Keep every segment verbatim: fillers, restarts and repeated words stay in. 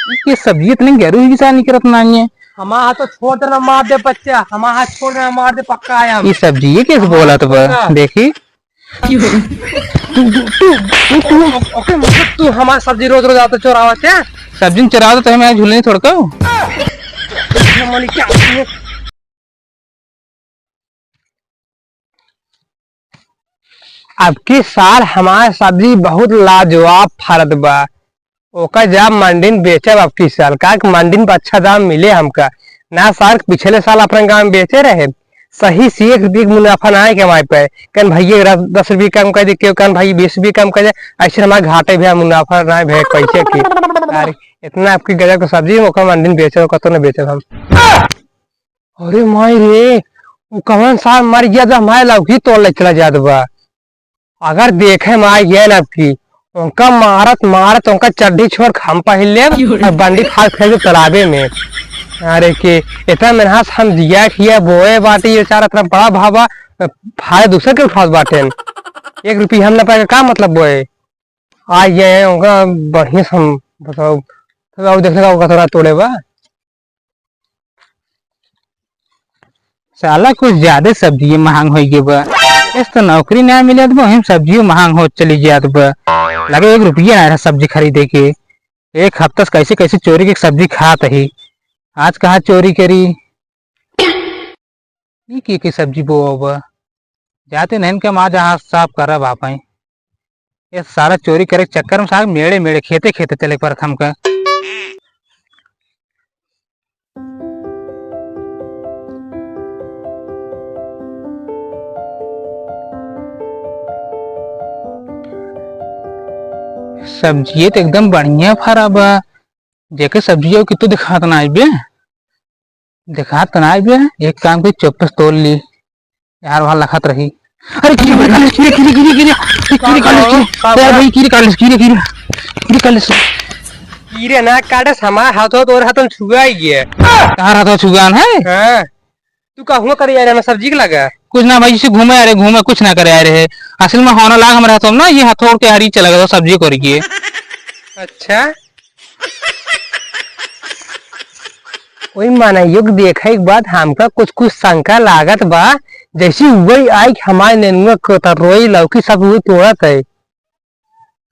ये सब्जी इतने गरू ही किसान निकरत नाई है। हमार हाथ तो छोड़ देना, मार दे बच्चा, हमार हाथ छोड़ देना, मार दे, पक्का आया हम। ये सब्जी ये कैसे हमार बोलत बा? पक्का। देखी। तू, तू, तू, तू, तू। ओके, मतलब तू हमार सब्जी रोज रोज आते चोरावत है? सब्जी चोरावत तो हमें झूले थोड़ को। मनी क्या? अबकी साल हमार सब्जी बहुत लाजवाब फरत बा। ओकर जब मंडी में बेचब अबकी साल, काहे कि मंडी में अच्छा दाम मिले हमका। ना साल, पिछले साल अपने गाँव में बेचे रहे, सही से एक रुपये के मुनाफा ना कमाए पाए। कन भैया दस, दस रुपये कम कर दे, केहू कन भाई बीस रुपये कम कर दे, ऐसे हमारे घाटे भैया, मुनाफा ना भैया पैसे की। अरे इतना अबकी गजब के सब्जी में ओकर मंडी में बेचब, कतो ना बेचब हम। अरे माई रे, उ कवन सार मर गया जो हमारे लौकी तोड़ ले चला जात बा। अगर देखे में आ गया ना कि उनका मारत मारत उनका चड्ढी छोड़ हम पहिर लेब और बंडी फाड़ फेंक देब तालाबे में। अरे के इतना मेहनत हम जिया खिया बोए बाटे, ये चार इतना बड़ा भावा फाड़े दूसरे के उठावत बाटे। एक रुपया हम ना पाए का मतलब बोए। आ गए हैं उनका बढ़िया से हम बताओ, तो आओ देखने का उनका थोड़ा तोड़े बा। साला कुछ ज्यादा सब्जी महंग हो गए बा। इस तो नौकरी ना मिले बा, हम सब्जियों महंग हो चली जात बा। लगे एक रुपया ना रहा सब्जी खरीदे के। एक हफ्ता से कैसे कैसे चोरी के सब्जी खात ही। आज कहाँ चोरी करी? ई के के सब्जी बोवा बा? जाते नहीं के माँ जहाँ साफ करब आप हैं। ये सारा चोरी करे के चक्कर में साहब मेड़े मेड़े खेते खेते चले के पड़त हमका। सब्जिये तो एकदम बढ़िया फरा बा, जेके सब्जिये कितु दिखात ना आइबे। देखात त नाई बे, एक काम करी, चुप्पे से तोड़ ली। यार, वहाँ लखत रही। अरे, कीरे, कीरे, कीरे, कीरे, कीरे, कीरे, कीरे, कीरे, का, कीरे, का, का, ए भाई, कीरे, कीरे, कीरे, कीरे, कीरे, कीरे। कीरे ना काटे, हमार हाथों तोर हाथों छुआ ही है। तहार हाथों छुआन है? हाँ। तू का हुआ करे यार, हमें सब्जी के लगा? कुछ ना भाई, इसे घूमे आ रहे, घूमे, कुछ ना करे आ रहे। असल में होना लाग हमारे हाथों में ना, ये हाथों के हरी चला गया, सब्जी को रही है। अच्छा। ओई माने युग देखे के बाद हमका कुछ कुछ शंका लागत बा, जैसे वही आई कि हमारे नेनुआ को तरोई लौकी सब वही तोड़त है,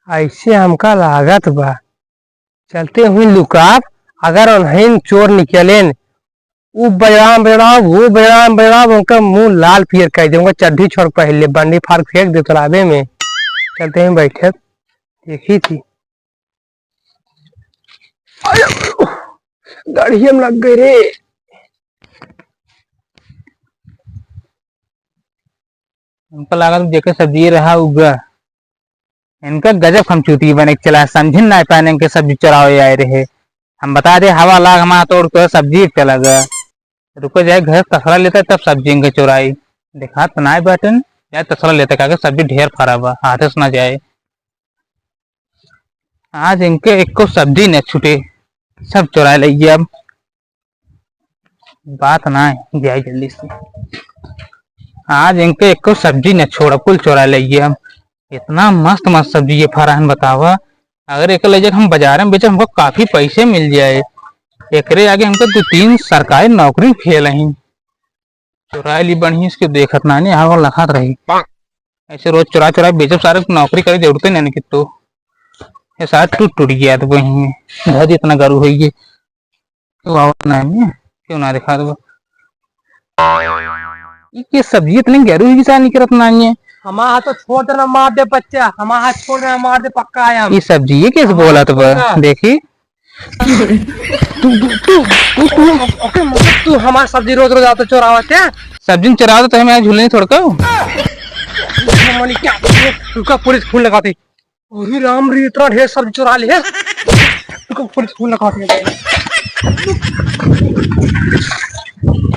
ऐसे हमका लागत बा। चलते हुए लुकाब, अगर उन्हें चोर निकलेन, ऊ बजराम बजराम, वो बजराम बजराम, उनका मुंह लाल पियर कर दे, उनका चड्ढी छोड़ पहले बंडी फाड़ फेंक दे तालाबे में। चलते हुए बैठे, देखी थी। अरे, गाड़िया में लग गए रे। हमका लागत जेके सब्जी रहा उगा। इनका गजब हम चूती बने के चला, समझिन ना पाए इनके सब्जी चुरावे आए रहे। हम बता दे, हवा लाग हमारा तोड़ के सब्जी चला गया। रुको जाए घर तसला लेता तब सब्जी इनके चुराई। देखा तो ना बाटन, जाए तसला लेता काके सब्जी ढेर फरा बा, हाथे से ना जाए। आज इनके एको सब्जी न छूटे, सब चुराए लइए। अब बात ना है, जाए जल्दी से। आज इनके एको सब्जी न छोड़, कुल चुराए लइए। अब इतना मस्त मस्त सब्जी ये फरा हन, बतावा। अगर एक ले जाके हम बाजार में बेचे, हमको काफी पैसे मिल जाए। एकरे आगे हमको दो तीन सरकारी नौकरी फेल हैं। चुराए ली बढ़िया, इसके देखत ना, नहीं, आगो लखात रही। ऐसे रोज चुरा चुरा बेचब, सारे नौकरी करे जरूरत नहीं कितो। ये सारा टूट टूट गया तो वहीं में। धज इतना गरू है ये। तो आवत ना है, क्यों ना दिखा दो। ये के सब्जी इतने गरू ही किसान निकरत ना है। हमारा हाथ तो छोड़ देना, मार दे बच्चा, हमारा हाथ छोड़ देना, मार दे, पक्का आया हम। ये सब्जी ये कैसे हमारा बोला तो बा? पक्का। देखी। तू, तू, तू, तू, तू। ओके, मतलब तू हमार सब्जी रोज रोज आते चोरावत है? सब्जी चोरावत तो हमें झूले थोड़ को। मनी क्या? रुका, पुलिस फोन लगाते। अरे राम रे, इतना ढेर सब्जी चुरा ले। रुका, पुलिस फोन लगाते हैं।